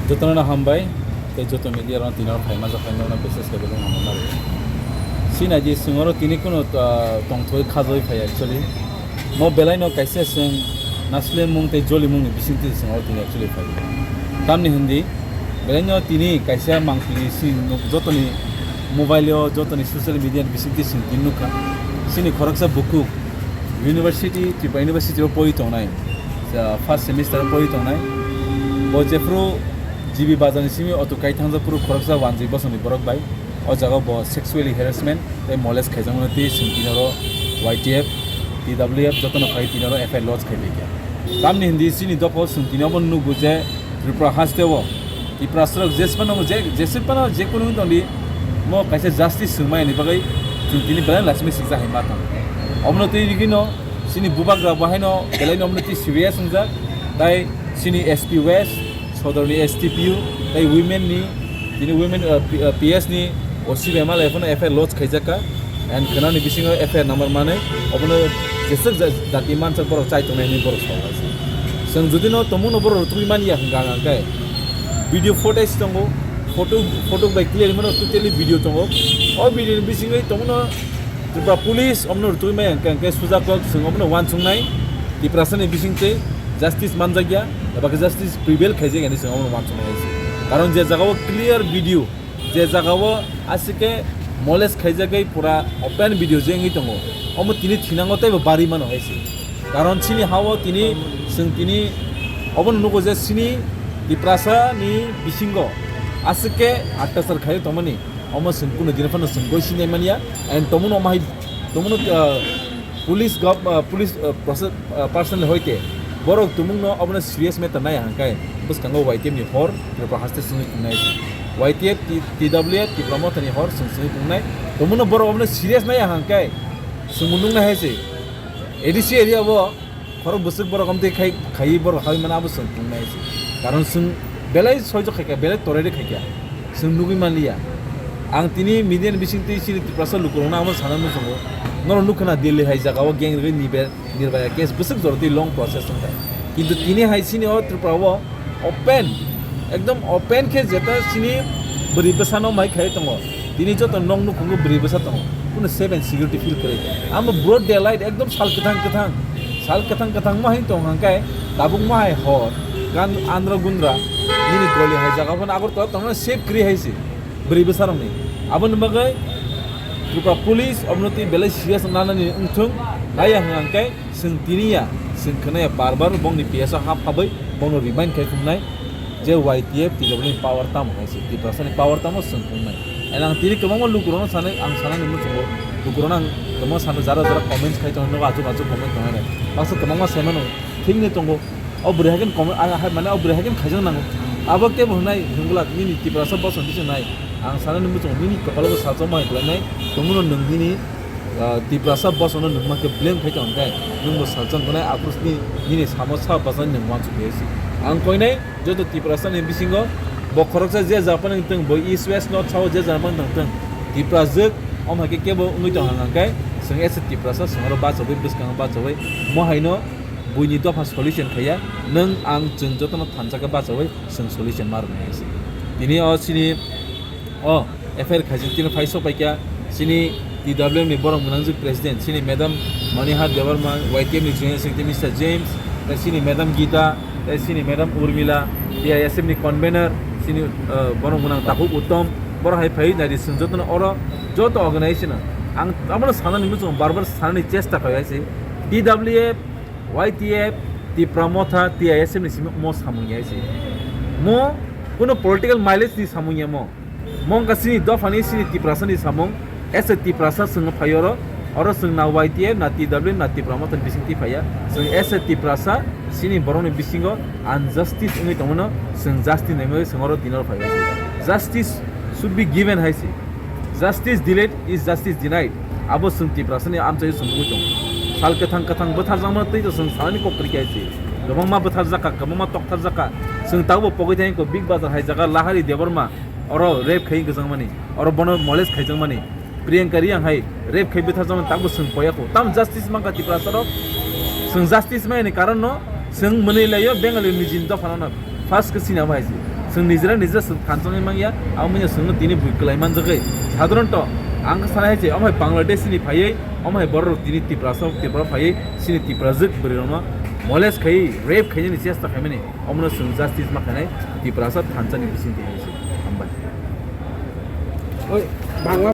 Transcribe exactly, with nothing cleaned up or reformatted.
Jotono hambai, tei joto media rok tini oro phaima jak, phaima rok message kaibo tong hambai. Sinai di, chwng oro tini kuno, ah, tongthoi khajoi phai actually. Mo belai no kaisa chwng naslemung tei jolimung ni bisingtwi chwng oro tini actually phai. Tamni hindi, belai no tini kaisa mangpili si nuk jotoni mobile o, jotoni social media ni bisingtwi chwng tini nukha. Sini khoroksa bukhuk University, Tripura University o pori tongnai. Sa first semester o pori tongnai. Bo jephru G B bazar ni simi auto kai thangjak phuru khoroksa wanjwi bosongni borok bai. O jaga bo sexually harassment tei molest khaijakmani twi chwng tini oro Y T F, T W F jotono phai tini oro F I R lodge khai bai kha. Tamni hindi chini dopha o chwng tini obo nukgo je Tripura haste o Tiprasarok jesphano je, jesphano je kunu wngwi tongdi, mo kaisa justice chwng maya ni bagwi chwng tini belai laisima siksa hai ma tong. Obono twi rwgwino chini bubagra bo haino belai no obono twi serious wngjak, tai chini S P West, Sodorni S T P U, tai women ni, tini women, uh, P-, uh, P S ni O C bai malai phano F I R lodge khaijak kha. And khwnani bisingo F I R number manwi obono jeswk ja-, jati mansak borok chai tongnai hinwi borok sao hai se. Chwng jodi no tongmungno borok rwtugwi manya hwnkha hwnkhe video footage tongo, photo, photo bai clear mano totally video tongo. O video ni bisingwi tongmungno Tripura Police omono rwtugwi maya hwnkhe, hwnkhe sujaktok chwng omono uansuknai Tiprasani bisingtwi justice manjakya, eba khe justice prevail khaijak hinwi chwng omono uansuknai hai se. Karon je jagao clear video, je jagao aswk khe molest khaijagwi pura open video je wngwi tongo, omo tini thinango teibo barwi mano hai se. Karon chini ha-o tini, chwng tini obono nugo je chini Tiprasa ni bisingo aswk khe attachar khai tongmani, omo chwng kunu dino phano chwng goi sinai manya, and tongmano omo hai, tongmano, ah, police gov-, ah, police, ah, process, ah, personal hoite borok tumungno obono serious matter nai hangkai bwskango Y T F ni hor Tripura haste chwngwi tongnai. Y T F, T-, T W F, Tipra Motha ni hor chwng chwngwi tongnai. Tongmano borok obono serious nai hangkai chwngbo nuknai hai se. A D C area o khorok bwswk borok amtwi khai, khaiwi borok hai mano abo chwng tongnai se. Karon chwng belai soijo khaikha, belai torairwi khaikha. Chwng nugwi manliya. Ang tini media ni bisingtwi chini Tiprasa lukurokno amo sana muchungo. Norok nukha na Delhi hai jagao gang rwgwi nibe-, Nirbhaya case bwswk jorotwi long process wngkha. Kintu tini hai chini o Tripura o open, ekdom open khe jeta chini bwrwi bwsano mai khai tongo. Tini joto nok nukhungo bwrwi bwsa tongo. Kunu safe and security feel kwrwi. Amo broad daylight ekdom sal kwthang kwthang. Sal kwthang kwthang ma hai tong hangkai tabuk ma hai hor. Gan andra gundra nini goli hai jaga phano Agartala tongna safe kwrwi hai se. Bwrwi bwsarokni. Aboni bagwi Tripura Police obono twi belai serious nanani wngthung, naiya hwnkhe chwng tiniya, chwng khwnaya bar bar bongni P S o hap habwi bongno remind khai phungnai je Y T F T W ni power tamo hai se, Tiprasani power tamo chwng phungnai. And ang tini kwbangma lukurokno sanai, ang sanani muchungo lukurokno ang kwbangma sano jara jara comments khai tongo, nogo achuk achuk comment tongo, baksa kwbangma sai mano, thikni tongo. O bwrwi hai khe comment, a, hai, mane o bwrwi hai khe khaijak nango. Abo kebo hwnai hwngwlak nini Tiprasa bosong bising nai. Ang sanani muchungo nini kwpalo bo salsa ma hai kwlainai. Tongmano nwng nini, ah, Tiprasa bosongno nwng ma khe blame khai tong khe nwng bo salsa wngnai aphuru nini, nini samo sa bachani nwng uansuk khe se. Ang koinai joto Tiprasa ni bisingo bo khoroksa je japan wng tong bo east west north south je japan wng tong. Tiprajwk om hai khe kebo wngwi tong hang khe chwng as a Tiprasa chwng oro bachawi bwskango bachawi mo haino buini dopha solution khaiya, nwng ang chwng jotono thansa khe bachawi chwng solution ma rwnai hai se. Tini o chini o F I R khaijak tini phai sok paikha chini T W M ni borok gwnangjwk president chini madam Manihar Debbarma, Y T F ni general secretary Mister James, tei chini madam Gita, tei chini madam Urmila, T I S F ni convener chini, uh, borok gwnang Takhuk Uttom, borok hai phai nai di chwng jotono oro joto organization ang abono sanani muchungo bar bar sanani chesta khai hai se. T W F, Y T F, Tipra Motha, T I S F ni simi mo samung ya se. Mo kuno political mileage ni samung ya mo. Mo wngkha chini dophani chini Tiprasani samung. As a Tiprasa chwng phai oro. Oro chwng na Y T F, na T W, na Tipra Motha ni bising twi phaiya. Chwng as a Tiprasa chini borokni bisingo injustice wngwi tongmano chwng justice naimani chwng oro dinor phaiya. Justice should be given hai se. Justice delayed is justice denied. Abo chwng Tiprasani amchaio chwng nugwi tongo. Sal kwthang kwthang bwtharjakmano tei to chwng sanani kok kwrwi khe se. Kwbangma bwtharjakha, kwbangma toktharjakha. Chwng tabukbo pogwi thangkha Big Bazar hai jaga Lahari Debbarma oro rape khai gwjakmani, oro bono molest khaijakmani. Priyanka Reang hai rape khai bwtharjakmani tabukbo chwng poyakho. Tamo justice mankha Tiprasarok? Chwng justice manyani karonno chwng mwnwi laio Bengali nijini dophano first khe sinama hai se. Chwng nijera nijera chwng thansa wngwi mangya, abo manya chwngno tini bui kwlai manjagwi. Sadharanto ang khe sana hai se, omo hai Bangladesh ni phaiwi, omo hai borok rok tini Tiprasa, Tripura phaiwi, chini Tiprajwk bwrwi rokno molest khai, rape khainani chesta khaimani, omono chwng justice ma khainai, Tiprasa thansa ni bising tini hai se. Hambai. Oi, Bangla